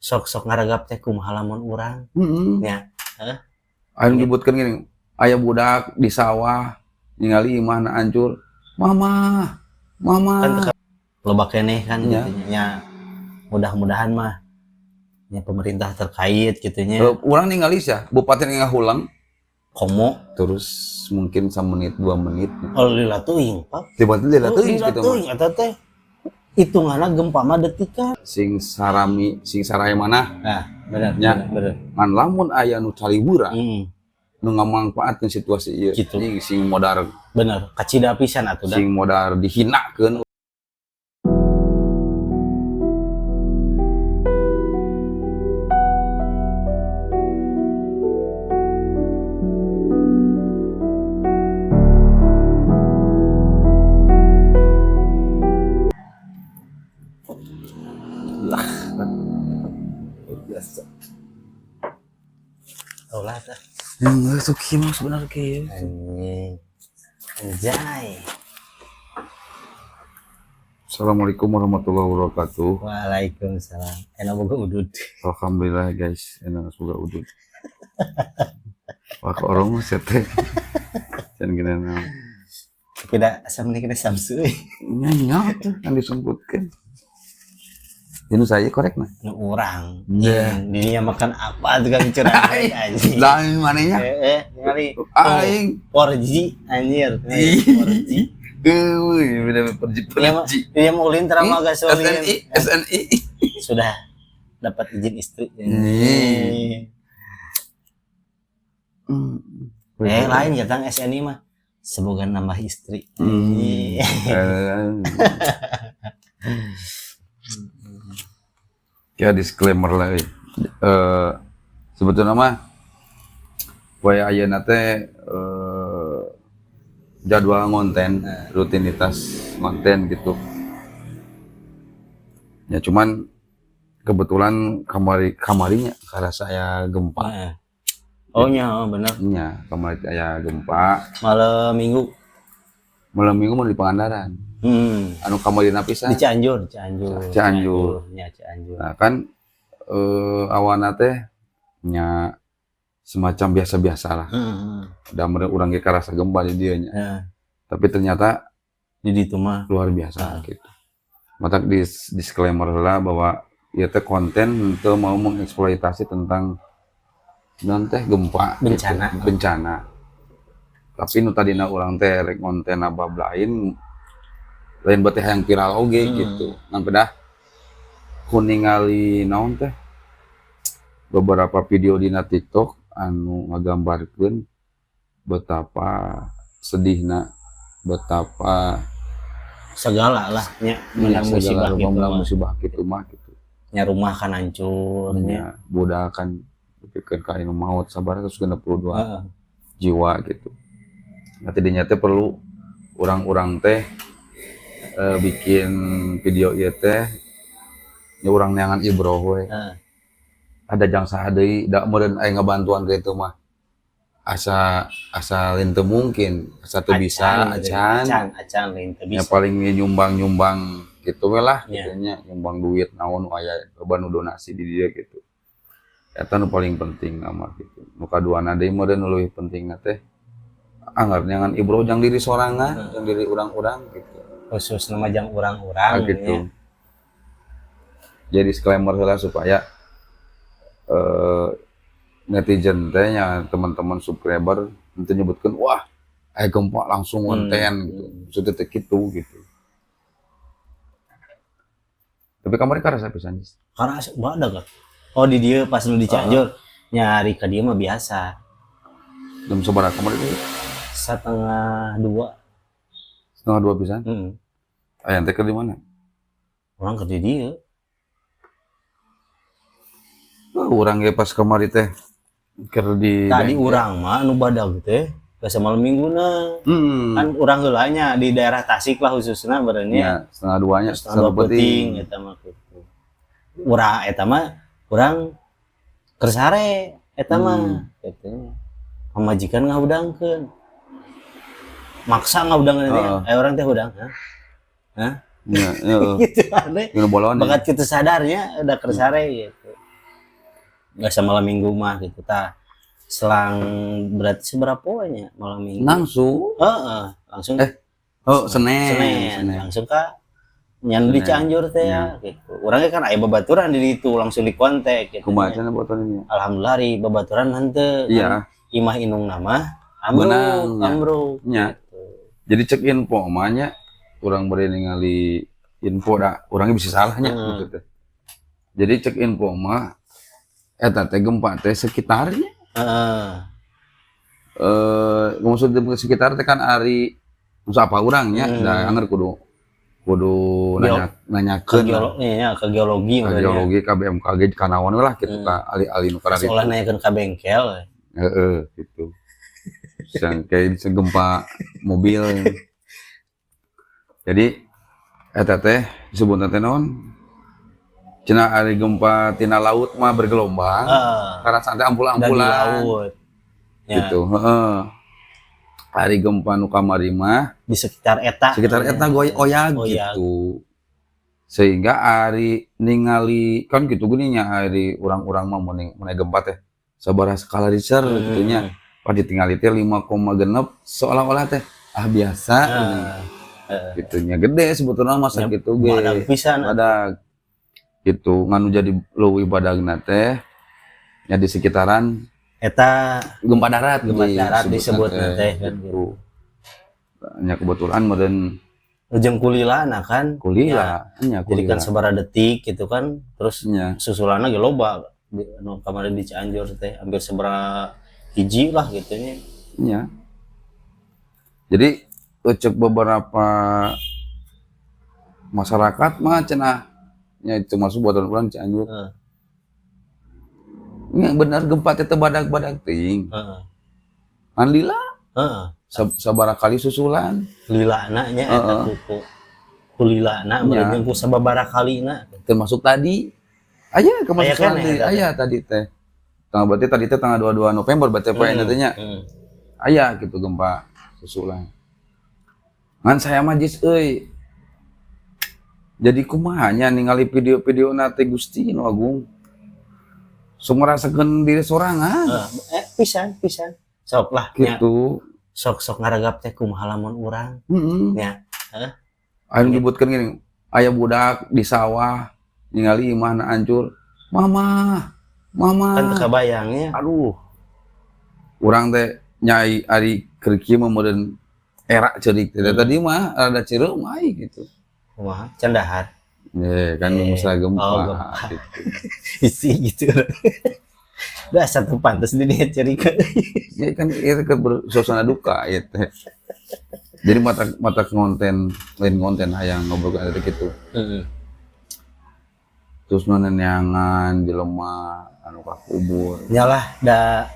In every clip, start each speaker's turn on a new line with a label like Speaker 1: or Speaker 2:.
Speaker 1: Sok-sok ngaragap teh kumaha lamun urang.
Speaker 2: Heeh.
Speaker 1: Nya. Heh.
Speaker 2: Anu nyebutkeun gini, aya budak di sawah ningali imahna hancur. Mama, mama.
Speaker 1: Kan loba keneh kan
Speaker 2: Nya.
Speaker 1: gitu nya. Mudah-mudahan mah nya pemerintah terkait gitu nya.
Speaker 2: Urang ningali sih, bupati ngahulang
Speaker 1: Komo
Speaker 2: terus mungkin 1 menit 2 menit
Speaker 1: oh lila teuing, Pak.
Speaker 2: Tiba-tiba lila
Speaker 1: Oh,
Speaker 2: teuing
Speaker 1: lila
Speaker 2: gitu mah.
Speaker 1: teuing eta teh. Hitunganna gempa mah detikan.
Speaker 2: Sing sarami sing saraya mana.
Speaker 1: Nah, bener,
Speaker 2: Nya.
Speaker 1: Bener, bener.
Speaker 2: Ngan lamun aya nu caliwura nu ngamangpaatkeun situasi ieu.
Speaker 1: Gitu.
Speaker 2: Anjing, sing modar.
Speaker 1: Bener, kacida pisan atuh da.
Speaker 2: Sing modar dihinakeun. Lah, biasa.
Speaker 1: Oh lah tah.
Speaker 2: Yang itu kieu sebenarnya kieu.
Speaker 1: Anjing. Anjay.
Speaker 2: Assalamualaikum warahmatullahi wabarakatuh.
Speaker 1: Waalaikumsalam. Enak boga udud.
Speaker 2: Alhamdulillah guys, enak semoga udud. Wah, ke orang mah teh. Jangan gini nah.
Speaker 1: Tapi da asa mending kita samsu euy.
Speaker 2: Nya tuh kan disebutkan. Ini saya korek nah.
Speaker 1: Nu urang.
Speaker 2: Iya.
Speaker 1: Dirinya makan apa tukang curang anjing.
Speaker 2: Lain manehnya.
Speaker 1: Ningali.
Speaker 2: Aing.
Speaker 1: 4G anjir. Nih, 4G.
Speaker 2: Euy, beda perji
Speaker 1: Dia mah
Speaker 2: perji.
Speaker 1: dia mau ulin terama gasolin.
Speaker 2: SNI, SNI.
Speaker 1: Sudah dapat izin istri.
Speaker 2: Ih.
Speaker 1: Lain datang SNI mah. Semoga nambah istri.
Speaker 2: Hmm.
Speaker 1: Ih.
Speaker 2: Ya disclaimer lah euy. Sebetulnya mah poe ayeuna teh jadwal ngonten, rutinitas konten gitu. Ya cuman kebetulan kamari kamarinya karena saya gempa.
Speaker 1: Heeh. Oh nya, oh, bener.
Speaker 2: Nya, kamari aya gempa.
Speaker 1: Malam Minggu.
Speaker 2: Malam Minggu mau di Pangandaran. Anu kamarina pisan.
Speaker 1: Di Cianjur, Cianjur.
Speaker 2: Cianjur.
Speaker 1: Nya Cianjur.
Speaker 2: Nah kan awana teh nya semacam biasa-biasa lah. Da meureun urang ge karasa gempa di dieu nya. Tapi ternyata
Speaker 1: Di ditu mah
Speaker 2: luar biasa gitu. Matak disclaimer lah bahwa ieu teh konten teu mau mengeksploitasi tentang non teh gempa gitu,
Speaker 1: Bencana.
Speaker 2: Bencana. Tapi nu tadina urang teh rek konten bab lain lain berarti hayang viral oge gitu. Ngan pedah ku ningali naon teh beberapa video dina TikTok anu ngagambarkeun betapa sedihna, betapa
Speaker 1: segala lah nya menang
Speaker 2: segala
Speaker 1: musibah
Speaker 2: rupa
Speaker 1: gitu
Speaker 2: menang
Speaker 1: mah.
Speaker 2: Musibah gitu mah gitu.
Speaker 1: Nya rumah kan hancur nya.
Speaker 2: Nya budak kan dipikeun ka anu maot sabaraha 162 jiwa gitu. Nah, tidinya teh perlu orang-orang teh bikin video ieu teh nya urang neangan ibroh we. Ada jang saha deui da meureun aya ngabantuan ka itu mah. Asa asa lain teu mungkin, asa teu bisa
Speaker 1: gitu.
Speaker 2: Acan.
Speaker 1: Acan, acan lain teu
Speaker 2: Ya
Speaker 1: bisa.
Speaker 2: paling nyumbang-nyumbang gitu we lah
Speaker 1: Nya.
Speaker 2: gitu nya, nyumbang duit naon nu aya loba nu donasi di dieu gitu. Eta nu paling penting mah gitu. Nu kaduana deui meureun nu leuwih pentingna teh anggar neangan ibroh jang diri sorangan, jang diri urang-urang gitu.
Speaker 1: Khusus nama jang urang-urang
Speaker 2: Ah, gitu.
Speaker 1: nya.
Speaker 2: Jadi disclaimer heula supaya netizen teh nya teman-teman subscriber nanti nyebutkeun wah aya gempa langsung konten gitu. Maksudnya teh kitu gitu. Tapi kamari karasa pisan, Jis.
Speaker 1: Karena badag lah. Oh di dieu pas nu di Cianjur nyari ka dieu mah biasa.
Speaker 2: Jam sabaraha kamari teh?
Speaker 1: 1.30.
Speaker 2: 1.30 pisan.
Speaker 1: Heeh.
Speaker 2: Aya teh keur di mana?
Speaker 1: Urang keur di dieu.
Speaker 2: Oh, urang ge pas kamari teh keur di
Speaker 1: Tadi
Speaker 2: bengkel.
Speaker 1: urang mah anu badag teh biasa malam Mingguna. Kan urang heula nya di daerah Tasik lah khususna berenya.
Speaker 2: Ya, 1.30-nya,
Speaker 1: 1.30 peuting eta mah gitu. Urang eta mah urang keur sare eta mah gitu. Pamajikan ngahudangkeun. Maksa ngahudangkeun teh. Urang teh hudang, hah? Hah?
Speaker 2: Iya, heeh.
Speaker 1: Gitu aneh.
Speaker 2: Dina bolon.
Speaker 1: Bakat kitu sadarnya udah keur sare gitu. Nggak malam Minggu mah gitu tah. Selang berarti seberapa nya malam Minggu?
Speaker 2: Langsung.
Speaker 1: Heeh, langsung.
Speaker 2: Eh, oh, Senin.
Speaker 1: Senin,
Speaker 2: Senin.
Speaker 1: Langsung ka nyan di
Speaker 2: Senin.
Speaker 1: Cianjur teh ya gitu. Orangnya kan aya babaturan di ditu, langsung di kontak gitu.
Speaker 2: Kumaha
Speaker 1: Nya.
Speaker 2: cenah botolan ini?
Speaker 1: Alhamdulillah ari babaturan henteu. Imah indung nama ambruk,
Speaker 2: Beunang, nya.
Speaker 1: Ambruk.
Speaker 2: Nya.
Speaker 1: Gitu.
Speaker 2: Jadi cek info mah nya, urang bari ningali info da urangnya bisa salahnya gitu teh. Jadi cek info mah eta teh gempa teh sekitarnya. Eh, maksud sekitar teh kan ari maksud apa urangnya da anger kudu kudu nanya nanyakeun
Speaker 1: Ke
Speaker 2: lah.
Speaker 1: geologi ya, ke geologi
Speaker 2: Ka
Speaker 1: makanya.
Speaker 2: Geologi, ka BMKG, kanaon lah gitu, ka ahli-ahli nu kana.
Speaker 1: Seolah nanyakeun ka bengkel.
Speaker 2: Heeh, gitu. Sang kayak bisa gempa mobil. Jadi eta teh disebut teh naon? Cenah ari gempa tina laut mah bergelombang. Karena santai
Speaker 1: dari
Speaker 2: ampul-ampulan
Speaker 1: laut. Ya,
Speaker 2: gitu. Heeh. Ari gempa nu kamari mah
Speaker 1: di sekitar eta.
Speaker 2: Sekitar eta goy oyag
Speaker 1: Oyag.
Speaker 2: Gitu. Sehingga ari ningali kan gitu gini nya, ari urang-urang mah mun mun gempa teh sabaraha skala Richter gitu nya. Pas ditinggali teh 5,6 seolah-olah teh ah biasa gini. Gitu nya, gede sebetulnya masa
Speaker 1: Ya,
Speaker 2: gitu ge.
Speaker 1: Badag pisan.
Speaker 2: Badag. Gitu nganu jadi leuwih badagna teh nya di sekitaran
Speaker 1: Eta
Speaker 2: gempa darat.
Speaker 1: Gempa
Speaker 2: Ji,
Speaker 1: darat
Speaker 2: disebutna
Speaker 1: disebutna teh kan.
Speaker 2: Gitu. Nya kebetulan meureun
Speaker 1: Ujung kulilana kan.
Speaker 2: Kulila nya.
Speaker 1: Jadi kan
Speaker 2: Kulila.
Speaker 1: sabaraha detik gitu kan, terus
Speaker 2: nya
Speaker 1: susulanna ge loba di anu kamari di Cianjur teh hampir sabaraha hiji lah gitu nya.
Speaker 2: Nya. Jadi cek beberapa masyarakat mah cenah nya itu masuk buatan urang Cianjur. Nya bener gempa teh teu badag-badag teuing. Ngan lila sabaraha kali susulan.
Speaker 1: Lilana nya eta ku ku ku lilana meureun ku sababaraha kalina.
Speaker 2: Termasuk tadi. Aya
Speaker 1: Aya
Speaker 2: kemasukan
Speaker 1: keneh
Speaker 2: tadi,
Speaker 1: eta teh.
Speaker 2: Aya tadi teh. Tanggal berarti tadi teh tanggal 22 November berarti poe teh nya. Aya gitu gempa susulan. Ngan saya mah, Jis euy. Jadi kumaha nya ningali video-video na teh, Gusti nu Agung. Sok ngerasakeun diri sorangan.
Speaker 1: Eh, pisan pisan. Sok lah nya.
Speaker 2: Gitu.
Speaker 1: Sok sok ngaragap teh kumaha lamun urang nya. Heh.
Speaker 2: Anu nyebutkeun gini, aya budak di sawah ningali imahna hancur. Mama, mama.
Speaker 1: Kan teu kabayang nya.
Speaker 2: Aduh. Urang teh nyai ari keur kieu mah meureun era ceurik teh. Tadi mah rada ceureum ai gitu.
Speaker 1: Kumaha? Can dahar.
Speaker 2: Eh, kan
Speaker 1: Eh,
Speaker 2: masalah gempa
Speaker 1: oh, gempa.
Speaker 2: gitu.
Speaker 1: Isi gitu. Dasar tuh pantas di dia ceurik.
Speaker 2: Ya kan itu ke suasana duka ya teh. Jadi mata mata konten lain konten hayang ngobrol ke gitu. Terus neneangan jelema anu ka kubur.
Speaker 1: Nyalah da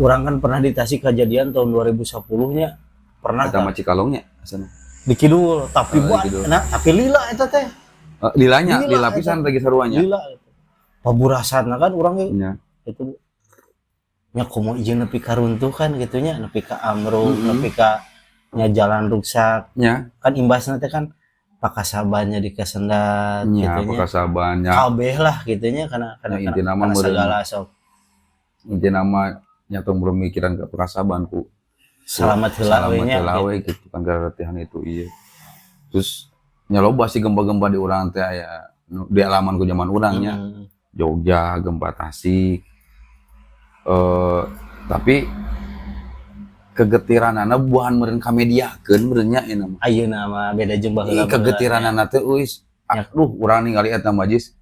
Speaker 1: urang kan pernah di Tasik kejadian tahun 2010 nya pernah.
Speaker 2: Eta mah Cikalongnya sana.
Speaker 1: Di kidul, tapi
Speaker 2: Oh, di
Speaker 1: buat
Speaker 2: kidul.
Speaker 1: Nah, tapi lila eta teh.
Speaker 2: Eh, lilanya,
Speaker 1: Lila,
Speaker 2: lila pisan lagi saruanya.
Speaker 1: Lila paburasan kan urang ge itu nya komo ieu nepi ka runtuh kan gitu nya, nepi ka ambruk, nepi ka nya jalan rusak kan imbasna teh kan pakasabannya dikasendat
Speaker 2: Nya
Speaker 1: gitu nya.
Speaker 2: Pakasabannya.
Speaker 1: Kabeh lah gitu nya karena
Speaker 2: Ya, intina mah
Speaker 1: karena
Speaker 2: meureun
Speaker 1: segala sok.
Speaker 2: Intina mah nya tong bermikiran ke pakasaban ku
Speaker 1: selamat heula we
Speaker 2: selamat
Speaker 1: nya.
Speaker 2: Heula we gitu kan, latihan itu iya. Terus nya loba sih gempa-gempa di urang teh aya nu di alaman ku zaman urang nya. Jogja, gempa Tasik. Eh, tapi kegetiranana bukan meureun kamediakeun meureun nya ieu mah.
Speaker 1: Ayeuna mah beda jeung baheula.
Speaker 2: Ih, kegetiranana teh euy.
Speaker 1: Ya.
Speaker 2: Aduh, urang ningali eta majis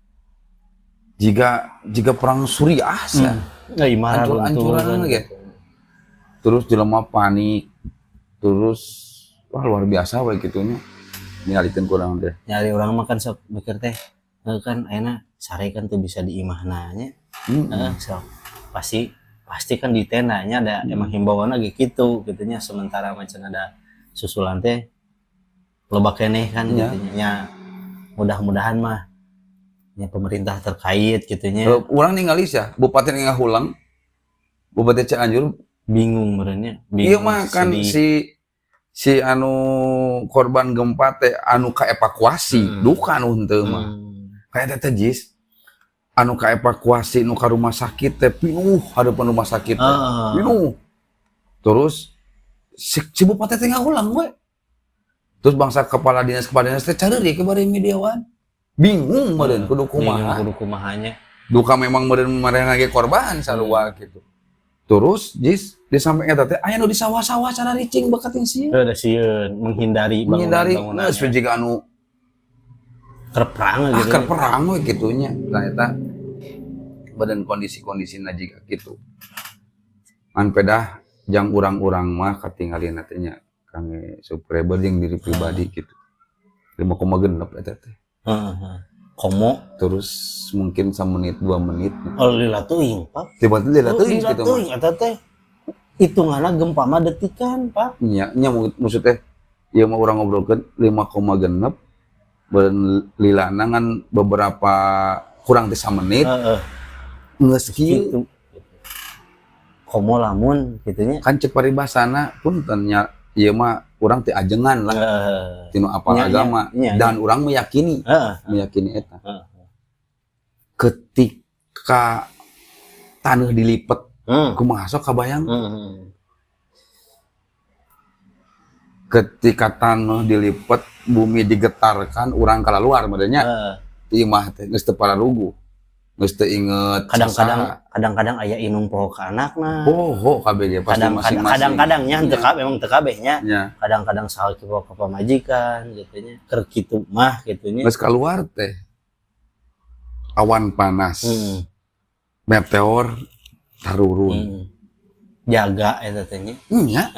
Speaker 2: jika jika perang Suriah sia.
Speaker 1: Nah, imah
Speaker 2: Hancur-hancuran
Speaker 1: runtuh kan
Speaker 2: ge.
Speaker 1: gitu.
Speaker 2: Terus jelema panik. Terus wah, luar biasa we gitunya. Ningalikeun kurang teh.
Speaker 1: Nyari urang mah kan sok mikir teh heuh kan ayeuna sare kan tuh bisa di imahna nya. Heeh, sok pasti pasti kan di tendanya ada. Emang himbauan lagi gitu gitunya, sementara macam ada susulan teh loba keneh kan gitunya nya. Mudah-mudahan mah nya pemerintah terkait gitunya.
Speaker 2: Eh, urang ningali sia, Bupati ngahulang. Bupati Cianjur.
Speaker 1: Bingung merenya.
Speaker 2: Iya
Speaker 1: bingung,
Speaker 2: mah kan
Speaker 1: sedih.
Speaker 2: Si si anu korban gempa teh anu kaevakuasi, duka anu henteu mah. Kayak teh, Jis. Anu kaevakuasi nu ka rumah sakit teh pinuh hareupeun rumah sakit teh. Pinuh. Terus si bupati teh ngahuleng we. Terus bangsa kepala dinas teh careurik ke bari mediawan. Bingung meureun kudu
Speaker 1: Bingung
Speaker 2: kumaha.
Speaker 1: Kudu kumahanya.
Speaker 2: Duka memang meureun marehna ge korban sarua gitu. Terus jis di samping eta teh aya nu di sawah-sawah cara ricing bekating sieun.
Speaker 1: Udah sieun menghindari
Speaker 2: Menghindari
Speaker 1: bangunan-bangunan.
Speaker 2: Geus we jiga anu
Speaker 1: Keur perang gitu.
Speaker 2: Keur perang we gitunya. Nah, eta badan kondisi-kondisina jiga gitu. Ngan pedah jang urang-urang mah katingalina teh nya kangge subscriber jeung diri pribadi gitu. 5,6 eta teh.
Speaker 1: Heeh. Komo.
Speaker 2: Terus mungkin samenit 2 menit.
Speaker 1: Oh, lila teuing, Pak.
Speaker 2: Tiba-tiba lila
Speaker 1: Oh,
Speaker 2: teuing
Speaker 1: lila
Speaker 2: gitu mah.
Speaker 1: Teuing eta teh. Hitunganna gempa mah detikan, Pak.
Speaker 2: Nya nya maksudnya ieu mah urang ngobrolkeun 5,6 beureun lilana ngan beberapa kurang ti samenit geus kieu.
Speaker 1: Gitu. Komo lamun gitu nya.
Speaker 2: Kan cek paribasana, punten nya, ieu mah urang teh ajengan lah tinu apal agama dan urang meyakini meyakini eta ketika tanah dilipet kumaha sok kabayang ketika tanah dilipet, bumi digetarkan, urang keluar meureun nya imah teh geus teu pararuguh, geus teu inget.
Speaker 1: Kadang-kadang
Speaker 2: sasaha.
Speaker 1: Kadang-kadang aya indung poho ka anakna.
Speaker 2: Poho kabeh ge pasti
Speaker 1: Kadang-kadang
Speaker 2: masing-masing.
Speaker 1: Kadang-kadangnya teu kabeh, emang teu kabeh nya. Kadang-kadang salaki poho ka pamajikan gitu nya. Keur kitu mah gitu nya.
Speaker 2: Geus keluar teh awan panas, meteor tarurun.
Speaker 1: Jaga eta teh nya.
Speaker 2: Nya.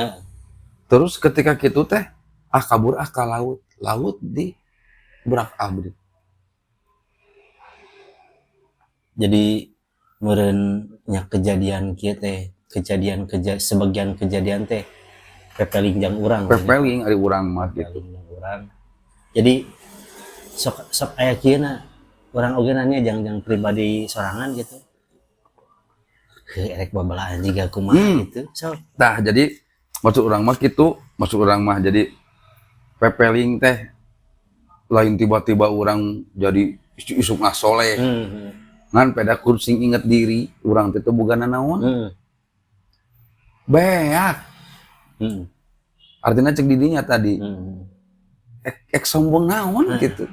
Speaker 2: Terus ketika kitu teh, ah, kabur ah ke laut, laut di berak abdi.
Speaker 1: Jadi meureun nya kejadian kieu teh, kejadian sebagian kejadian teh pepeling jang urang.
Speaker 2: Pepeling ari urang mah gitu.
Speaker 1: Pepeling jang urang. Jadi sok sok aya kieu na urang oge nanya jang-jang pribadi sorangan gitu. Heuh, erek babalaan jiga kumaha gitu. Sok.
Speaker 2: Nah, jadi maksud urang mah gitu, maksud urang mah jadi pepeling teh lain tiba-tiba urang jadi isuk soleh. Ngan peda kudu sing inget diri, urang teh teu boga nanaon. Beak. Artinya cek didinya tadi, ek sombong naon gitu.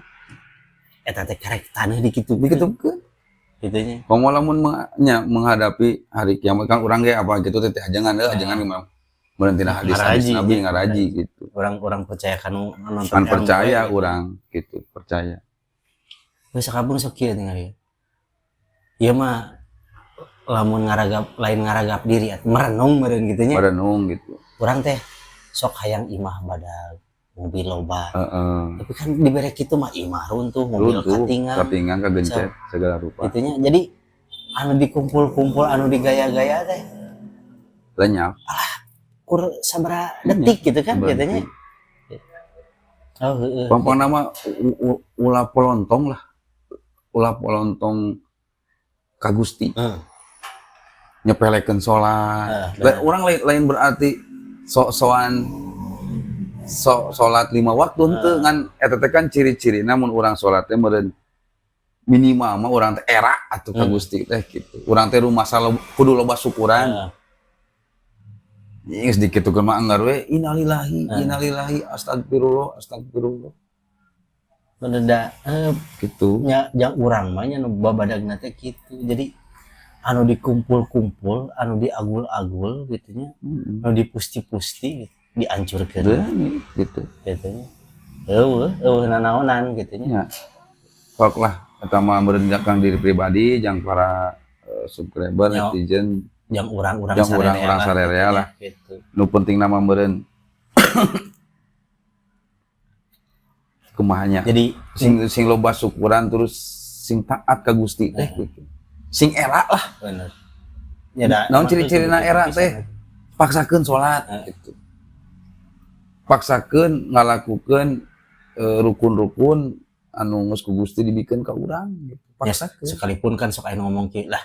Speaker 1: Eta teh karek taneuh dikitu.
Speaker 2: Begitu ke.
Speaker 1: Gitu nya.
Speaker 2: Komo lamun nya menghadapi hari kiamat kan urang ge apa gitu teh ajengan heuh, ajengan memang berhenti hadis-hadis
Speaker 1: Ngaraji.
Speaker 2: Nabi ngaraji gitu.
Speaker 1: Orang-orang percaya kanu nonton
Speaker 2: Kan
Speaker 1: ilmu
Speaker 2: percaya
Speaker 1: we.
Speaker 2: Urang gitu, percaya.
Speaker 1: Geus sakabung sok kieu tingali. Ieu mah lamun ngaragap, lain ngaragap diri atuh merenung meureun gitu nya.
Speaker 2: Merenung gitu.
Speaker 1: Urang teh sok hayang imah badag, mobil loba. Tapi kan dibere kitu mah imah runtuh, mobil
Speaker 2: Runtuh,
Speaker 1: katingang.
Speaker 2: Katingang, kagencet segala rupa.
Speaker 1: Gitu nya. Jadi anu dikumpul-kumpul, anu digaya-gaya teh
Speaker 2: Lenyap.
Speaker 1: Kur sabaraha detik gitu kan
Speaker 2: Berhenti.
Speaker 1: gitu nya. Oh, heeh.
Speaker 2: Pampang nama ulah polontong lah. Ulah polontong ka Gusti. Nyepelekeun salat. Urang lain, lain berarti sok-sokan sok salat 5 waktu henteu, ngan eta teh kan ciri-ciri namun urang salat teh meureun minimal mah urang teh era atuh ka Gusti teh gitu. Urang teh rumasa kudu loba syukuran. Geus dikitukeun mah anggar we innalillahi, innalillahi, astagfirullah, astagfirullah.
Speaker 1: Bener da
Speaker 2: Gitu.
Speaker 1: Nya jang urang mah nya nu babadagna teh kitu. Jadi anu dikumpul-kumpul, anu diagul-agul gitu nya, anu dipusti-pusti gitu, dihancurkeun
Speaker 2: Deui, gitu.
Speaker 1: Gitu nya. Eueuh, eueuh nanaonan gitu nya.
Speaker 2: Ya. Sok lah eta mah meureun jang diri pribadi, jang para subscriber, netizen,
Speaker 1: Jang urang-urang
Speaker 2: jang urang-urang sarerea lah.
Speaker 1: Gitu.
Speaker 2: Nu penting nama meureun kumaha nya.
Speaker 1: Jadi
Speaker 2: Sing sing loba syukuran, terus sing taat ka Gusti teh gitu. Sing era lah.
Speaker 1: Bener. Ya da,
Speaker 2: Naon
Speaker 1: emang
Speaker 2: ciri-cirina
Speaker 1: tuh
Speaker 2: era
Speaker 1: pisan.
Speaker 2: Teh? Paksakeun salat gitu. Paksakeun ngalakukeun rukun-rukun anu geus ku Gusti dibikeun ka urang gitu.
Speaker 1: Ya,
Speaker 2: Paksakeun.
Speaker 1: Sekalipun kan sok aya nu ngomong ki lah,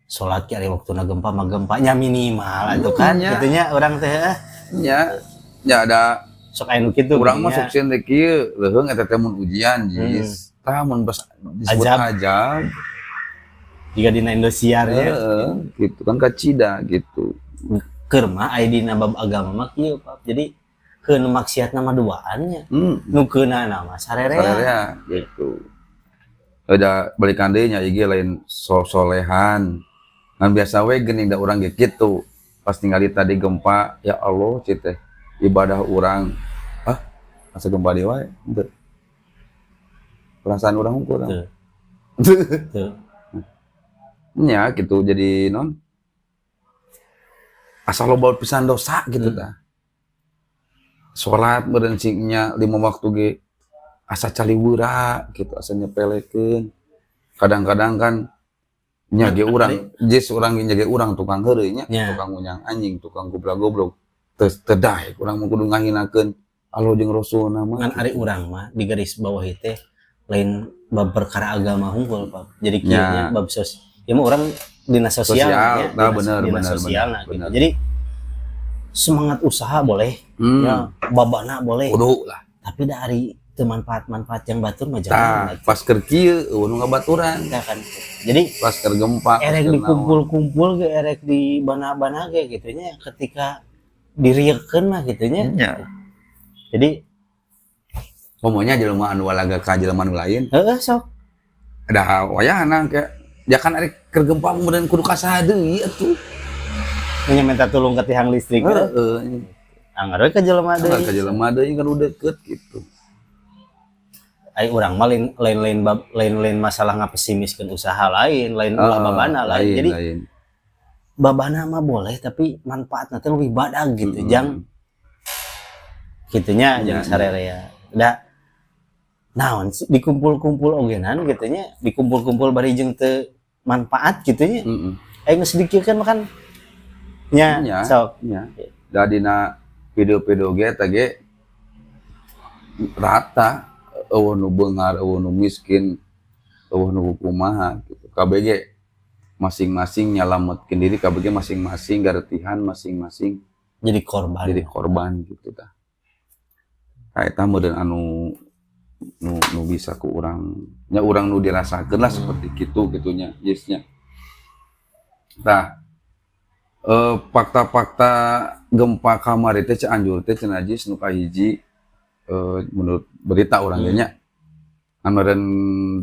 Speaker 1: salat ki ari waktuna gempa mah gempa nya minimal atuh kan
Speaker 2: Nya.
Speaker 1: gitu nya urang teh eh.
Speaker 2: Nya, ya ada
Speaker 1: Sok aya nu kitu
Speaker 2: urang mah
Speaker 1: gitu nya.
Speaker 2: sok sieun teh kieu, leuheung eta teh mun ujian jis. Tah, mun bas disebut
Speaker 1: Azab.
Speaker 2: Azab.
Speaker 1: Jika dina Indosiar ya.
Speaker 2: Heeh, gitu kan kacida gitu.
Speaker 1: Keur mah aya dina bab agama mah kieu, Pak. Jadi keun maksiatna mah duaan nya. Nu keuna mah sarerea.
Speaker 2: Sarerea gitu. Udah balikan deui nya, ieu lain so solehan. Ngan biasa we geuning da urang ge kitu. Pas ningali tadi gempa, ya Allah cit teh ibadah urang, ah, asa gempa deui wae henteu. Perasaan urang hungkul.
Speaker 1: Teu. Teu.
Speaker 2: Nya gitu, jadi non asal loba pisan dosa gitu tah. Salat meureun nya lima waktu ge asa caliwura gitu, asa nyepelekeun. Kadang-kadang kan nya ge urang, jis urang ge nya ge urang tukang heureuy nya, tukang ngunyang anjing, tukang goblok-goblok. Teu teu daek urang mah kudu ngahinakeun Allah jeung Rasulna mah.
Speaker 1: Ngan ari urang mah di garis bawah teh lain bab perkara agama hungkul, Pak. Jadi kieu nya bab sos ya mah urang dina sosial,
Speaker 2: Sosial,
Speaker 1: nya,
Speaker 2: nah, bener,
Speaker 1: dina
Speaker 2: bener,
Speaker 1: sosial
Speaker 2: bener,
Speaker 1: nah, gitu.
Speaker 2: Bener.
Speaker 1: Jadi semangat usaha boleh, ya babana boleh.
Speaker 2: Kudu lah.
Speaker 1: Tapi dari teu manfaat-manfaat yang batur mah
Speaker 2: Tah,
Speaker 1: jangan gitu.
Speaker 2: Pas keur kieu euweuh nu ngabaturan.
Speaker 1: Tah kan. Jadi
Speaker 2: Pas keur gempa, pas
Speaker 1: erek
Speaker 2: keur naon.
Speaker 1: Dikumpul-kumpul ge, erek di bana-bana ge gitu nya, ketika diriekeun mah gitu nya.
Speaker 2: Nya.
Speaker 1: Jadi
Speaker 2: Pokoknya jelema anu walaga ka jelema nu lain,
Speaker 1: heeh, sok.
Speaker 2: Ada wayahna kayak ya kan arek keur gempa kemudian kudu ka saha deui atuh.
Speaker 1: Nya minta tulung ke tiang listrik.
Speaker 2: Heeh.
Speaker 1: Anggar we ka jelema
Speaker 2: Ka
Speaker 1: deui.
Speaker 2: Jelema deui kan udah deket gitu.
Speaker 1: Ai urang mah lain lain lain bab lain lain masalah ngapesimiskeun usaha, lain lain ulah babana lain.
Speaker 2: Lain,
Speaker 1: Jadi
Speaker 2: lain.
Speaker 1: Babana mah boleh, tapi manfaatna teh lebih badag gitu. Jang gitunya,
Speaker 2: Ya,
Speaker 1: jang sarerea. Da naon sih dikumpul-kumpul ogenan gitu nya, dikumpul-kumpul bari jeung teu manfaat gitu nya. Ayo geus dikirkan makan nya
Speaker 2: Nya.
Speaker 1: Sok.
Speaker 2: Nya. Da dina video-video ge eta ge rata, euweuh nu beunghar, euweuh nu miskin, euweuh nu kumaha gitu. KBG masing-masing nyalametkeun diri, KBG masing-masing garetihan masing-masing
Speaker 1: Jadi korban.
Speaker 2: Jadi korban gitu tah. Ka eta meureun anu nu, nu bisa ku urang nya, urang nu dirasakeun lah seperti kitu gitu nya, nya. Tah, fakta-fakta gempa kamari teh Cianjur teh cenah jis nu kahiji, menurut berita urang ge nya anu meureun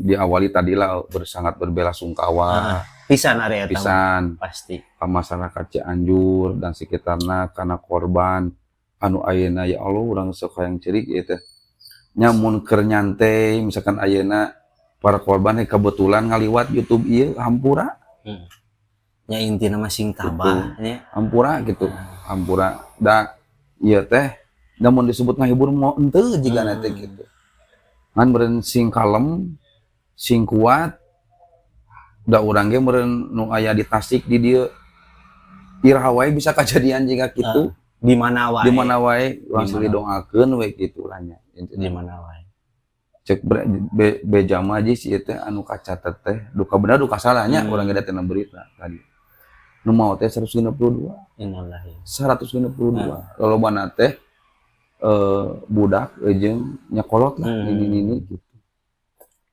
Speaker 2: diawali tadilah bersangat berbelasungkawa
Speaker 1: Ah, pisan area eta mah.
Speaker 2: Pisan
Speaker 1: Pasti.
Speaker 2: Ka masyarakat Cianjur dan sekitarna karena korban anu ayeuna, ya Allah, urang sok hayang ceurik ieu teh nya, mun keur nyantai misalkan ayeuna para korban kebetulan ngaliwat YouTube ieu, hampura.
Speaker 1: Nya intina mah sing tabah nya.
Speaker 2: Hampura gitu, hampura da ieu teh, namun disebut ngahibur mau henteu jigana teh gitu, ngan meureun sing kalem, sing kuat, da urang ge meureun nu aya di Tasik di dieu, iraha wae bisa kajadian jiga kitu.
Speaker 1: Di mana wae.
Speaker 2: Di mana wae urang
Speaker 1: Di
Speaker 2: silih
Speaker 1: mana.
Speaker 2: Doakeun we kitu lah nya.
Speaker 1: Di mana wae.
Speaker 2: Cek beja mah si ieu teh anu kacatet teh duka bener duka salahnya, urang ge tina berita tadi nu mau teh 162.
Speaker 1: Innalillahi.
Speaker 2: 162, lolobana teh budak jeung nyakolot lah, nini-nini gitu.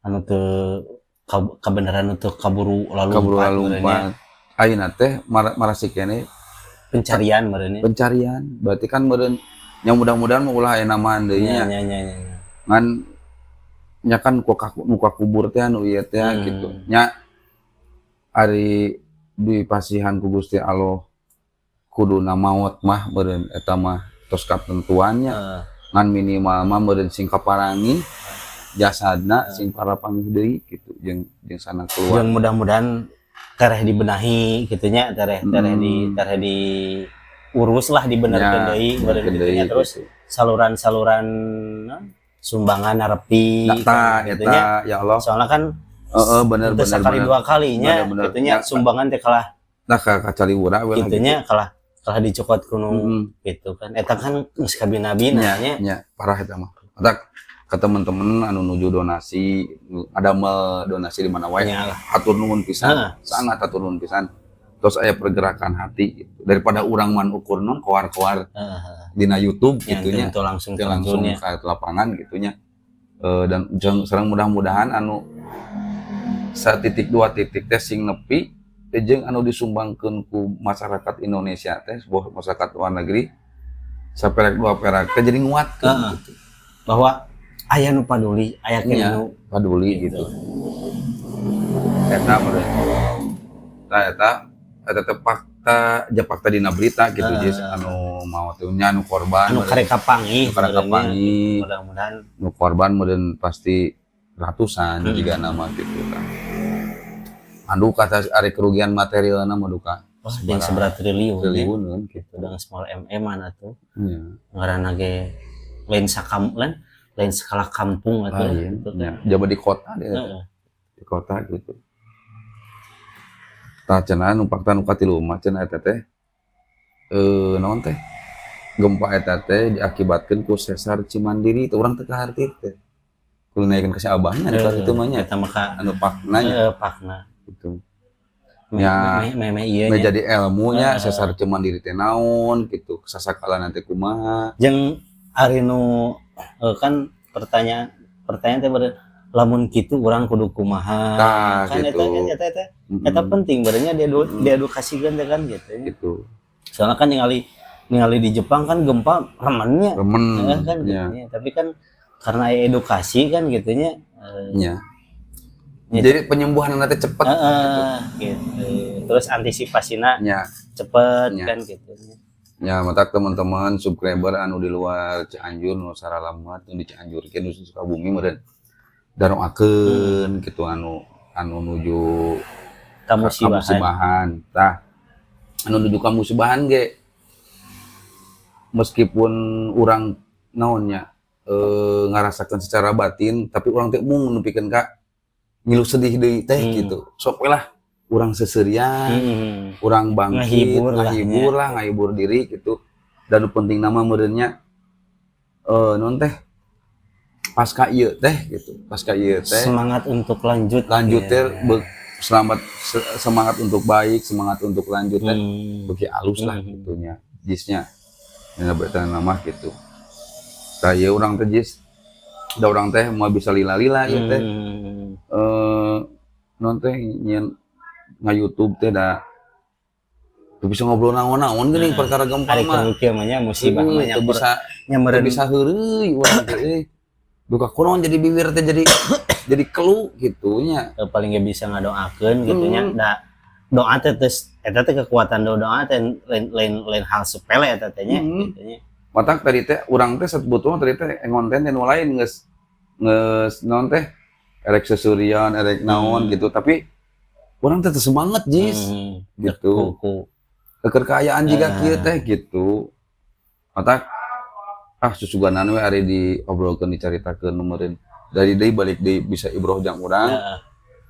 Speaker 1: Anu teu kabeneran untuk kaburu lalu
Speaker 2: Kaburu lalumpat ayeuna teh marasih keneh
Speaker 1: pencarian meureun nya.
Speaker 2: Pencarian berarti kan meureun yang mudah-mudahan mau ulah aya namaan deui
Speaker 1: Nya
Speaker 2: nya.
Speaker 1: Nya nya nya. Nya.
Speaker 2: Ngan nya kan ku nu kubur teh anu ieu teh gitu nya, ari dipasihan ku Gusti Allah kuduna maot mah meureun eta mah tos katentuannya, ngan minimal mah meureun sing kaparangi jasadna, sing parapanggih deui gitu jeung jeung sanak keluarga.
Speaker 1: Jeung mudah-mudahan tereh dibenahi gitu nya, tereh tereh di tereh di urus lah, dibenerkeun deui meureun
Speaker 2: benerkeun
Speaker 1: gitu nya.
Speaker 2: Deui,
Speaker 1: Terus
Speaker 2: gitu.
Speaker 1: Saluran-saluran naon, sumbangan nepi
Speaker 2: Nah, tah
Speaker 1: gitu nya.
Speaker 2: Eta ya Allah.
Speaker 1: Soalnya kan
Speaker 2: Heeh, bener
Speaker 1: teu
Speaker 2: bener
Speaker 1: sakali
Speaker 2: bener.
Speaker 1: dua kalinya
Speaker 2: Bener, bener.
Speaker 1: gitu nya,
Speaker 2: Ya,
Speaker 1: sumbangan teh kalah
Speaker 2: Nah, ka kacaliwura we lah
Speaker 1: gitu nya, kalah kalah dicokot kuno gitu kan, eta kan geus kabina-bina
Speaker 2: Nya,
Speaker 1: nya.
Speaker 2: Nya, parah eta mah. Matak ke temen-temen anu nuju donasi, ada donasi di mana wae,
Speaker 1: Nya lah.
Speaker 2: Hatur nuhun pisan, sangat hatur nuhun pisan. Terus aya pergerakan hati gitu. Daripada urang man ukur non koar-koar dina YouTube
Speaker 1: Nya,
Speaker 2: gitu nya.
Speaker 1: tentu langsung
Speaker 2: Teu langsung
Speaker 1: terjunnya.
Speaker 2: ke lapangan gitu nya. Dan sareng mudah-mudahan anu satitik dua titik teh sing nepi jeung anu disumbangkeun ku masyarakat Indonesia teh, sebuah masyarakat luar negeri saperak dua perak teh jadi nguatkeun gitu.
Speaker 1: Bahwa aya nu paduli, aya keneh
Speaker 2: Iya,
Speaker 1: nu
Speaker 2: paduli gitu. Eta meureun. Tah eta eta teh fakta, ja fakta dina berita gitu. Jis anu maot teh nya anu korban
Speaker 1: anu
Speaker 2: meureun.
Speaker 1: Karek kapanggih.
Speaker 2: Anu karek kapanggih.
Speaker 1: Mudah-mudahan.
Speaker 2: Nu korban meureun pasti ratusan juga nama gitu kan. Anu kata ari kerugian materialna mah duka
Speaker 1: Wah, jeung seberapa triliun ya.
Speaker 2: Triliun gitu.
Speaker 1: Udah small MM mana tuh.
Speaker 2: Iya.
Speaker 1: Ngaranna ge lain sakam lain lain skala kampung atuh
Speaker 2: Lain.
Speaker 1: gitu.
Speaker 2: Ya, jaba di kota deh. Di kota gitu. Tah cenah nu fakta nu katilu mah cenah eta teh naon teh? Gempa eta teh diakibatkeun ku sesar Cimandiri teh, urang teu kaharti teh. Kudu naikeun ka si abahnya di kelas itu mah nya.
Speaker 1: Eta mah ka
Speaker 2: Anu paknanya
Speaker 1: pakna.
Speaker 2: Gitu.
Speaker 1: Me,
Speaker 2: Ya,
Speaker 1: me, me, ieu
Speaker 2: me
Speaker 1: nya.
Speaker 2: Jadi ilmunya sesar Cimandiri teh naon gitu. Sasakala nanti kumaha.
Speaker 1: Jeung ari nu kan pertanyaan pertanyaan teh lamun kitu urang kudu kumaha.
Speaker 2: Tah
Speaker 1: kan
Speaker 2: gitu.
Speaker 1: Eta eta eta eta penting berenya dia diedukasikeun teh kan gitu.
Speaker 2: Gitu.
Speaker 1: Soalnya kan ningali ningali di Jepang kan gempa remennya.
Speaker 2: Remen.
Speaker 1: Kan
Speaker 2: Ya.
Speaker 1: gitu nya. Tapi kan karena aya edukasi kan gitu nya.
Speaker 2: Ya.
Speaker 1: Ya.
Speaker 2: Jadi penyembuhan nanti cepet.
Speaker 1: Heeh, gitu. Terus antisipasinya cepet kan gitu.
Speaker 2: Ya, matak teman-teman subscriber anu di luar Cianjur nu saralamat nu di Cianjur ke nu Sukabumi meureun daroakeun gitu anu anu nuju
Speaker 1: Kamusibahan.
Speaker 2: Kamusibahan. Tah, anu nuju kamusibahan ge meskipun urang naonnya ngarasakeun secara batin, tapi urang teh mung nepikeun ka ngilu sedih deui teh gitu. Sok we lah urang seserian, urang bangkit,
Speaker 1: Ngahibur lah,
Speaker 2: ngahibur lah, ngahibur diri gitu. Dan nu penting nama meureunnya non teh pasca ieu teh gitu. Pasca ieu teh
Speaker 1: Semangat untuk lanjut.
Speaker 2: Lanjut teh selamat semangat untuk baik, semangat untuk lanjut teh beuki alus lah gitu nya. Jisnya. Nya berarti nama gitu. Tah ieu urang teh jis da urang teh mau bisa lila-lila ieu teh. Non teh nyieun nga-YouTube teh da teu bisa ngobrol naon-naon geuning perkara gempa
Speaker 1: Ari
Speaker 2: mah.
Speaker 1: keur kieu mah nya musibah mah nya
Speaker 2: Teu bisa
Speaker 1: nya
Speaker 2: teu
Speaker 1: meureun
Speaker 2: bisa heureuy urang teh euy. Duka kunaon jadi bibir teh jadi kelu gitu nya.
Speaker 1: Paling ge bisa ngadoakeun gitu nya. Da doa teh geus eta teh kekuatan doa doa teh lain lain lain hal sepele eta teh nya gitu nya.
Speaker 2: Matak tadi teh urang teh sebetulnya tadi teh ngonten teh nu lain geus geus naon teh erek sesurian erek naon gitu, tapi urang teh teu semangat jis gitu.
Speaker 1: Ku
Speaker 2: Keur kaayaan jiga kieu teh gitu. Matak susuganan we ari diobrolkeun dicaritakeun nu meureun dari deui balik deui bisa ibroh jang urang.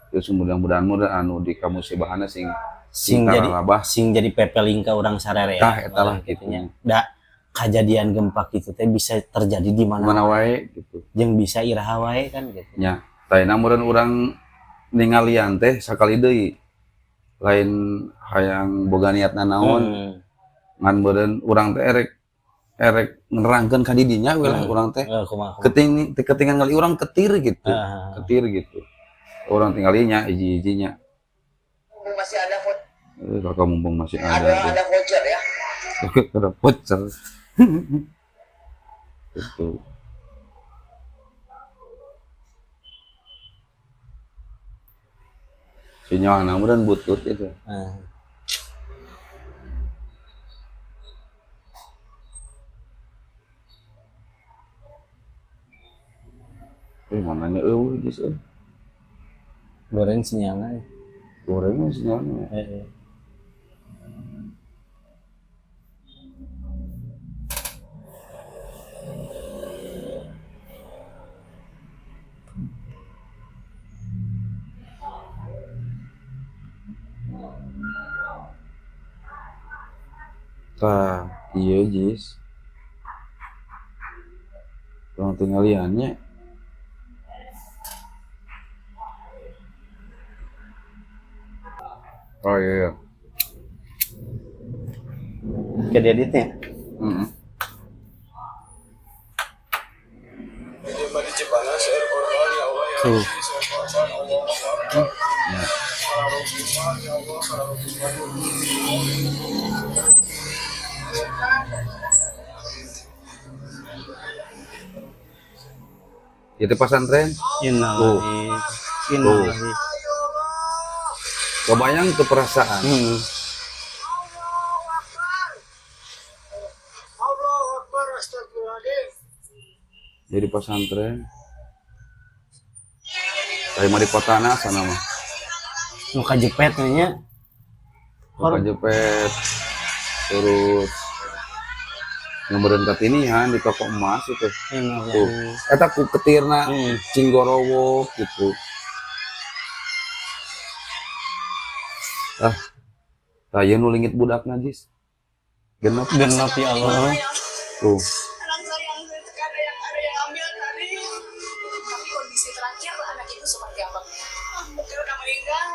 Speaker 2: Terus mudah-mudahan mudah anu di kamusibahana sing
Speaker 1: Sing jadi
Speaker 2: taralabah.
Speaker 1: Sing jadi pepeling ka urang sararea.
Speaker 2: Tah eta lah
Speaker 1: gitu
Speaker 2: gitu.
Speaker 1: Nya. Da kejadian gempa gitu teh bisa terjadi di mana
Speaker 2: mana wae gitu.
Speaker 1: Jeung bisa iraha wae kan gitu.
Speaker 2: Nya, tah meureun urang ningalian teh sakali deui lain hayang boga niatna naon ngan meureun urang teh erek erek nerangkeun ka didinya we lah urang teh
Speaker 1: Kumaha, kumaha.
Speaker 2: keting ketingan kali urang ketir gitu. Ketir gitu urang tinggalinya hiji-hijinya.
Speaker 3: Masih ada
Speaker 2: Kakak mumpung masih ada
Speaker 3: ada ada voucher ya.
Speaker 2: Ada voucher gitu. Sinyal namun butut itu. Mananya eueuh geus euy.
Speaker 1: Goreng sinyalna.
Speaker 2: Gorengnya sinyalnya. Tah, iya jis. Kurang tinggaliannya. Oh iya, iya.
Speaker 1: Ke dieditnya.
Speaker 2: Mm -mm.
Speaker 4: Di Cipanas.
Speaker 1: Tuh.
Speaker 2: Ya. Itu pesantren.
Speaker 1: Innalillahi. Innalillahi.
Speaker 2: Kebayang tuh perasaan.
Speaker 4: Allahu Akbar. Allahu Akbar, astagfirullahaladzim.
Speaker 2: Jadi pesantren. Kayak mah di kotana sana mah.
Speaker 1: Nu kajepet nya.
Speaker 2: Bukan jepet. Terus ngemeureun katinihan di toko emas itu. Tuh.
Speaker 1: Innalillahi.
Speaker 2: Eta ku ketirna cinggorowo gitu. Ah. Tah ieu nu leungit budak najis. 6.
Speaker 1: 6, ya Allah.
Speaker 2: Tuh.
Speaker 4: Anak saya yang ada yang ambil tadi.
Speaker 5: Tapi kondisi terakhir anak itu seperti apa?
Speaker 4: Ah, mungkin udah meninggal.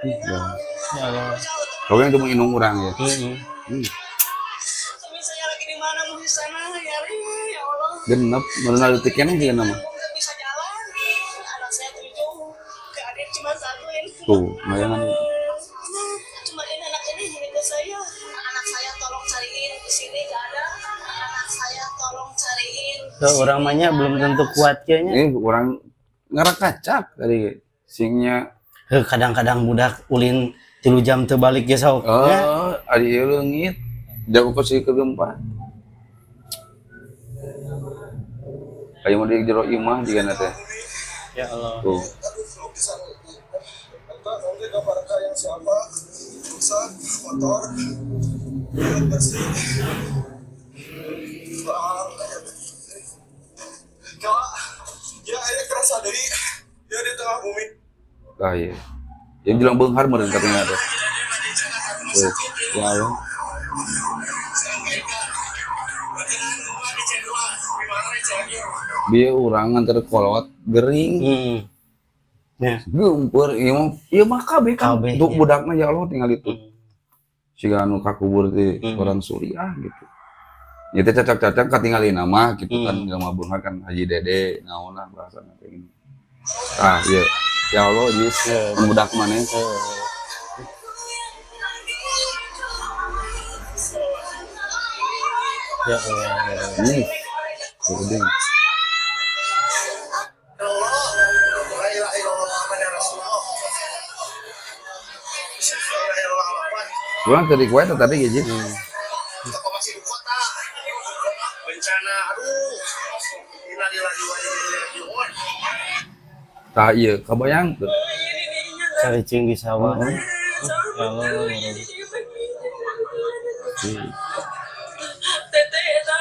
Speaker 2: Ya.
Speaker 1: Ya Allah.
Speaker 2: Kau yang cuma indung urang ya.
Speaker 4: Suami saya lagi di mana, mau di sana nyari, ya Allah.
Speaker 2: 6, meureun detik keneh juga nama.
Speaker 4: Nggak bisa jalan. Anak saya 7, ke adik cuma satu ini.
Speaker 2: Tuh, bayangan.
Speaker 4: Cuma ini anak ini ke saya. Anak saya tolong cariin di sini nggak ada. Anak saya tolong cariin.
Speaker 1: Tuh, urang mah nya belum tentu kuat kayaknya.
Speaker 2: Ini urang ngarakacak tadi singnya.
Speaker 1: Heuh, kadang-kadang budak ulin 3 jam teu balik ge sok.
Speaker 2: Oh,
Speaker 1: Ya.
Speaker 2: ari ieu leungit. Jago ke ke gempa. Kayak mau di jero imah juga teh.
Speaker 1: Ya Allah.
Speaker 2: Tuh.
Speaker 6: Oke, gambar yang siapa rusak, kotor, bersih. Ah, ya, ya kerasa dari ya di tengah bumi.
Speaker 2: Ah iya. Yang bilang beunghar meureun katanya teh. Tuh. Ya Allah. Bieu urang nganter kolot gering.
Speaker 1: Ya.
Speaker 2: Geumpeur ieu mah kabeh kan.
Speaker 1: Kabeh,
Speaker 2: Untuk
Speaker 1: ya.
Speaker 2: budakna ya Allah tinggal itu. Siga anu kakubur di orang Suriah gitu. Ya teh cacak-cacak katingali nama gitu kan, jelema beunghar kan Haji Dede naon lah bahasa kayak gini. Ah iya. Ya Allah, jis, budak maneh.
Speaker 1: Ya Allah. Ya Allah.
Speaker 2: Nih. Udah.
Speaker 3: Allah, la ilaha illallah Muhammad Rasulullah. La ilaha illallah.
Speaker 2: Urang tadi kue tadi gitu.
Speaker 3: Toko masih di kota. Bencana, aduh. Innalillahi wa inna ilaihi raji'un.
Speaker 2: Tah iya, kabayang tuh.
Speaker 1: Caricing di sawah. Ya Allah. Ya Rabbi.
Speaker 4: Teteh eta.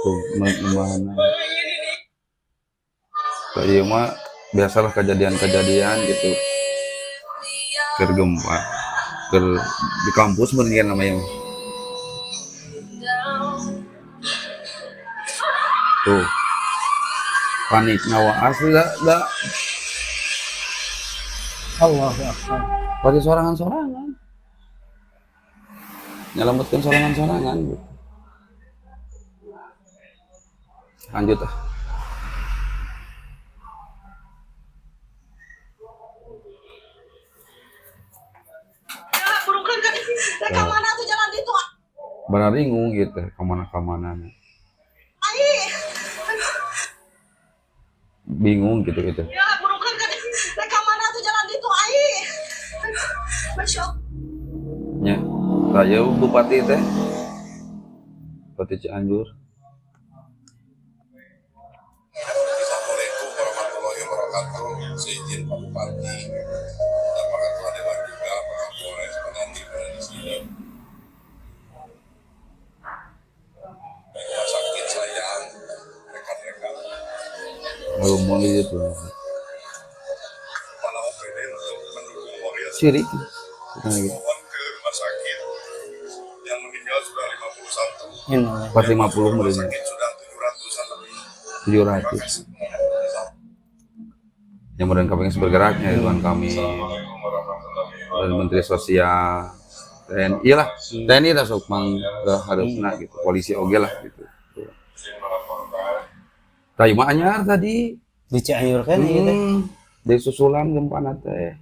Speaker 2: Tuh, mana. Tah iya mah biasalah kejadian-kejadian gitu. Keur gempa. Keur di kampus mendingan namanya. Tuh. Panik nawa asli dah, dah.
Speaker 1: Allahu Akbar.
Speaker 2: Pasti sorangan-sorangan. Nyelamatkan sorangan-sorangan gitu. Lanjut ah.
Speaker 4: Ya, burukan kan.
Speaker 5: Rek mana tuh jalan itu?
Speaker 2: Bararingung gitu, kemana-kamana.
Speaker 5: Ai.
Speaker 2: Bingung gitu gitu.
Speaker 5: Ya, burukan kan. Rek mana tuh jalan itu? Ai. Masya Allah.
Speaker 2: Ya, saya bupati teh. Bupati Cianjur.
Speaker 6: Assalamualaikum warahmatullahi wabarakatuh. Seizin Pak Bupati dan Pak Ketua Dewan juga, Pak Kapolres, Pak Dandim ada di sini. Rumah sakit sayang, rekan-rekan,
Speaker 2: Ngomong gitu.
Speaker 6: kepala OPD untuk mendukung warga.
Speaker 2: Sirik. Nah, gitu.
Speaker 6: Mohon ke rumah sakit yang meninggal sudah 51,
Speaker 1: Innalillahi.
Speaker 2: Pas 50
Speaker 6: rumah
Speaker 2: meureun.
Speaker 6: sakit sudah 700-an lebih.
Speaker 2: 700. Yang meureun kabeh geus bergeraknya Ridwan Kamil,
Speaker 6: Assalamualaikum warahmatullahi
Speaker 2: dan
Speaker 6: wabarakatuh.
Speaker 2: Menteri Sosial, TNI lah, TNI lah sok mang ke hareupeuna gitu, polisi oge lah gitu.
Speaker 6: Izin melaporkan
Speaker 2: Tah mah anyar tadi.
Speaker 1: Di Cianjur kan ieu teh.
Speaker 2: Dari susulan gempana teh.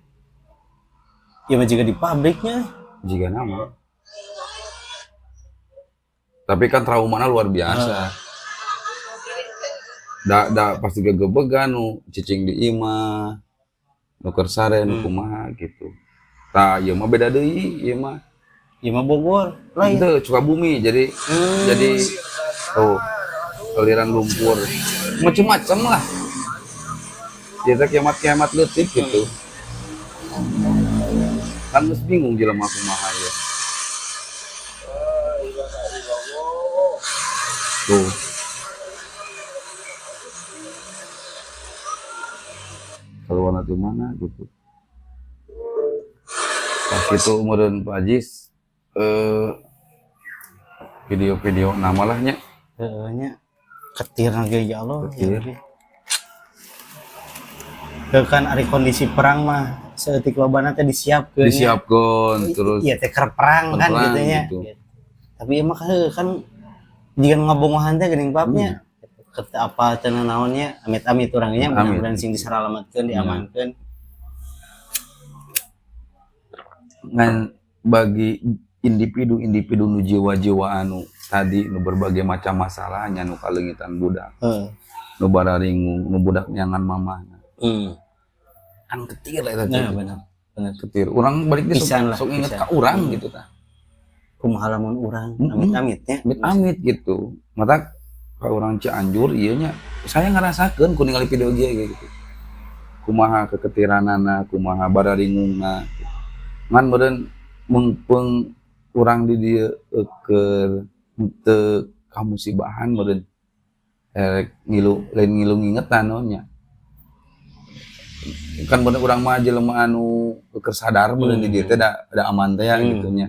Speaker 1: Ieu mah jiga di pabriknya.
Speaker 2: Jiga nama. Tapi kan traumana luar biasa. Da da pasti gegebegan nu cicing di imah, nu keur sare, nu kumaha gitu. Tah, ieu mah beda deui, ieu mah.
Speaker 1: Ieu mah Bogor lain.
Speaker 2: Itu Sukabumi, jadi oh, aliran lumpur macem-macem lah. Jadi kiamat-kiamat leutik gitu. Kan geus bingung jelema kumaha ya. Tuh. Keluar di mana gitu. Pas itu umuran Pak Ajis, video-video nama lah nya.
Speaker 1: Heeh nya. Ketir ge ya Allah.
Speaker 2: Ketir.
Speaker 1: Heuh kan ari kondisi perang mah saeutik lobana teh disiapkeun.
Speaker 2: Disiapkeun terus.
Speaker 1: Iya teh keur perang kan
Speaker 2: Perang,
Speaker 1: gitu nya.
Speaker 2: gitu.
Speaker 1: Tapi emang heuh kan jika ngabongohan teh geuning babnya. Kata apa teh naonnya amit-amit urangnya
Speaker 2: Amit.
Speaker 1: mudah-mudahan sing disalametkeun diamankeun.
Speaker 2: Ngan bagi individu-individu nu jiwa-jiwa anu tadi nu berbagai macam masalahnya nu kaleungitan budak. Nu bararingung, nu budak nyangan mamahna. Kan ketir eta teh.
Speaker 1: Nah, benar. Benar.
Speaker 2: Ketir. Urang balik di
Speaker 1: Pisan lah,
Speaker 2: sok inget
Speaker 1: pisan.
Speaker 2: ka urang gitu tah.
Speaker 1: Kumaha lamun urang amit-amitnya.
Speaker 2: Amit-amit gitu. Mata ka urang Cianjur ieu nya saya ngarasakeun ku ningali video ieu gitu. Kumaha keketiranana, kumaha bararingungna. Ngan meureun mengpeung urang di dieu keur teu kamusibahan meureun erek ngilu lain ngilu ngingetan naon nya. Kan bener urang mah jelema anu keur sadar meureun di dieu teh da aman teh ya gitu nya.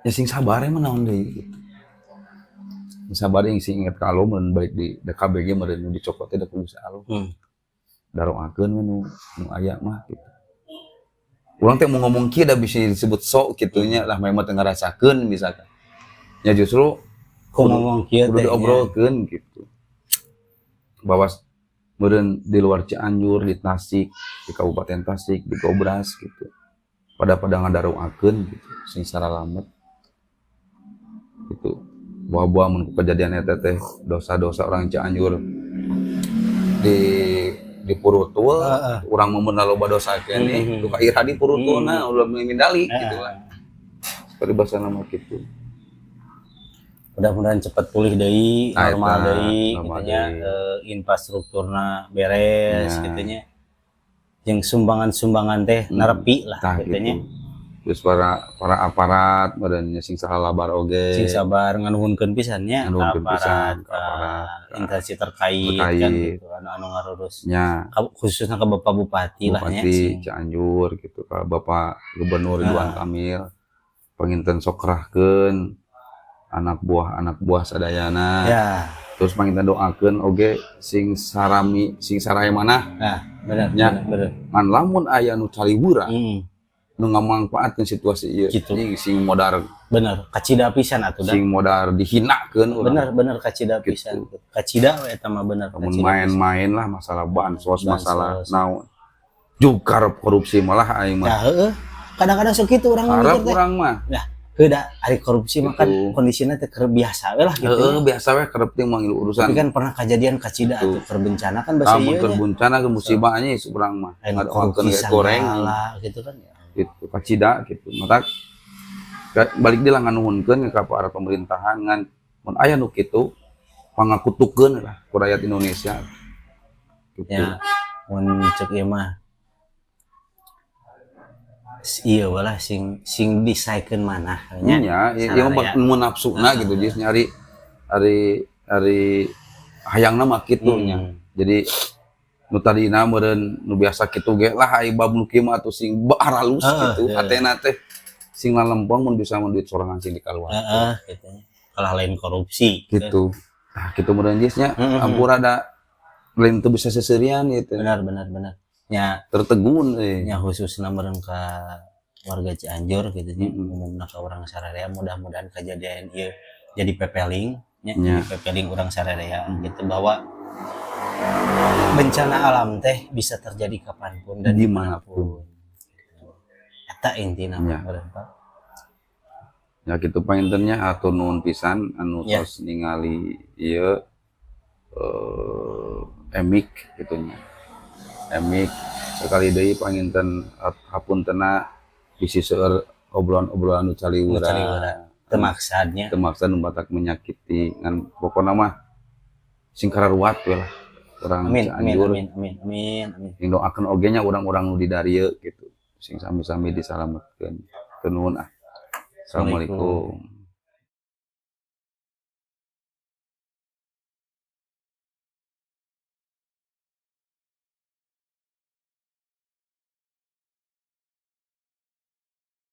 Speaker 2: Ya sing sabar mah naon deui gitu. Sing sabar yang sing inget ka Allah meureun balik di da KBG meureun nu dicokot teh da kudu Allah. Daroakeun we nu aya mah gitu. Urang teh mau ngomong kieu da bisa disebut sok kitu nya lah memang teu ngarasakeun misalkan. Ya justru
Speaker 1: Ku ngomong kieu
Speaker 2: kudu
Speaker 1: teh
Speaker 2: diobrolkeun gitu. Bahwa meureun di luar Cianjur, di Tasik, di Kabupaten Tasik, di Gobras gitu. Pada ngadaroakeun gitu, sing saralamet. Gitu. Buah-buah mun kejadian eta teh dosa-dosa orang Cianjur di purutul, urang mah mun loba dosa keneh, duka ira di purutulna ulah mindali gitu lah. Seperti bahasa nama gitu.
Speaker 1: Mudah-mudahan cepat pulih deui,
Speaker 2: Nah,
Speaker 1: normal
Speaker 2: eta,
Speaker 1: deui
Speaker 2: normal
Speaker 1: gitu nya,
Speaker 2: deui.
Speaker 1: Infrastrukturna beres
Speaker 2: Ya.
Speaker 1: gitu nya. Jeung sumbangan-sumbangan teh nerepi lah
Speaker 2: Tah,
Speaker 1: gitu nya.
Speaker 2: gitu. Terus para aparat badannya sing salabar oge.
Speaker 1: Sing sabar nganuhunkeun pisan nya ka
Speaker 2: Nganuhunkeun pisan
Speaker 1: aparat,
Speaker 2: ka aparat,
Speaker 1: ka instansi terkait,
Speaker 2: terkait.
Speaker 1: Kan gitu anu ngarurus.
Speaker 2: Nya.
Speaker 1: Khususnya ke Bapak Bupati lah nya,
Speaker 2: Bupati
Speaker 1: sing.
Speaker 2: Cianjur gitu ke Bapak Gubernur Ridwan Kamil panginten sok kerahkeun anak buah sadayana.
Speaker 1: Ya.
Speaker 2: Terus panginten doakeun oge sing sarami sing sarae manah.
Speaker 1: Nah, bener,
Speaker 2: Nya.
Speaker 1: bener, bener.
Speaker 2: Ngan lamun aya nu caliwura nu ngamangpaatkeun situasi ieu
Speaker 1: Gitu.
Speaker 2: Anjing, sing modar
Speaker 1: Bener, kacida pisan atuh da.
Speaker 2: sing modar dihinakeun urang.
Speaker 1: Bener, bener kacida
Speaker 2: Gitu.
Speaker 1: pisan. Kacida we eta mah bener.
Speaker 2: Lamun
Speaker 1: Kacida pisan.
Speaker 2: main-main lah masalah bansos,
Speaker 1: Bansos.
Speaker 2: masalah naon. Juga korupsi malah aing mah.
Speaker 1: Nah, heeh. Kadang-kadang sok kitu urang
Speaker 2: Harap
Speaker 1: mikir teh.
Speaker 2: urang mah.
Speaker 1: Nah, heuh da ari korupsi mah kan
Speaker 2: Gitu.
Speaker 1: kondisinya teh keur biasa we lah gitu.
Speaker 2: Heeh, biasa we kerep teh mah ngilu urusan.
Speaker 1: Tapi kan pernah kejadian kacida
Speaker 2: Gitu.
Speaker 1: atuh keur bencana kan bahasa
Speaker 2: Lamun
Speaker 1: ieu
Speaker 2: keur
Speaker 1: nya.
Speaker 2: bencana ke musibah nya urang mah.
Speaker 1: Lain
Speaker 2: Ngadoakeun
Speaker 1: korupsi
Speaker 2: ge goreng
Speaker 1: segala gitu kan ya.
Speaker 2: gitu, kacida gitu. Mata balik deui lah nganuhunkeun ka para pemerintahan ngan mun aya nu kitu pangakutukeun lah ku rakyat Indonesia. Gitu.
Speaker 1: Ya, mun cek ieu mah iya walah sing disaekeun manah nya.
Speaker 2: Nya, ieu mah
Speaker 1: Sararea.
Speaker 2: mun nafsuna gitu geus nyari ari hayangna mah kitu nya. Jadi nu tadina meureun nu biasa kitu ge lah ai bab nu kieu mah atuh sing baralus gitu. Hatena teh sing lalempong mun bisa mun duit sorangan sing dikaluarkeun.
Speaker 1: Heeh, gitu. Kalah lain korupsi
Speaker 2: gitu. Nah, kitu meureun geus nya ampura da lain teu bisa seserian gitu.
Speaker 1: Benar, benar, benar. Nya
Speaker 2: tertegun euy.
Speaker 1: Nya khususna meureun ka warga Cianjur gitu nya, umumna ka urang sararea mudah-mudahan kejadian ieu jadi pepeling nya, jadi pepeling urang sararea gitu bahwa Bencana alam teh bisa terjadi kapanpun dan
Speaker 2: Dimanapun.
Speaker 1: dimanapun. Eta intina
Speaker 2: Ya.
Speaker 1: mah, Pak.
Speaker 2: Ya gitu, panginten nya, hatur nuhun pisan anu tos ningali ieu emik gitu nya. Emik sekali deui panginten, hapuntena bisi seueur obrolan-obrolan nu caliwara.
Speaker 1: Nu caliwara. Teu maksudnya.
Speaker 2: Teu maksa nu matak menyakiti, ngan pokona mah sing kararuat we lah urang
Speaker 1: Amin, amin,
Speaker 2: Cianjur.
Speaker 1: Amin, amin, amin, amin.
Speaker 2: Sing doakeun oge nya urang-urang nu di darieu gitu sing sami-sami disalametkeun. Teu nuhun ah. Assalamualaikum.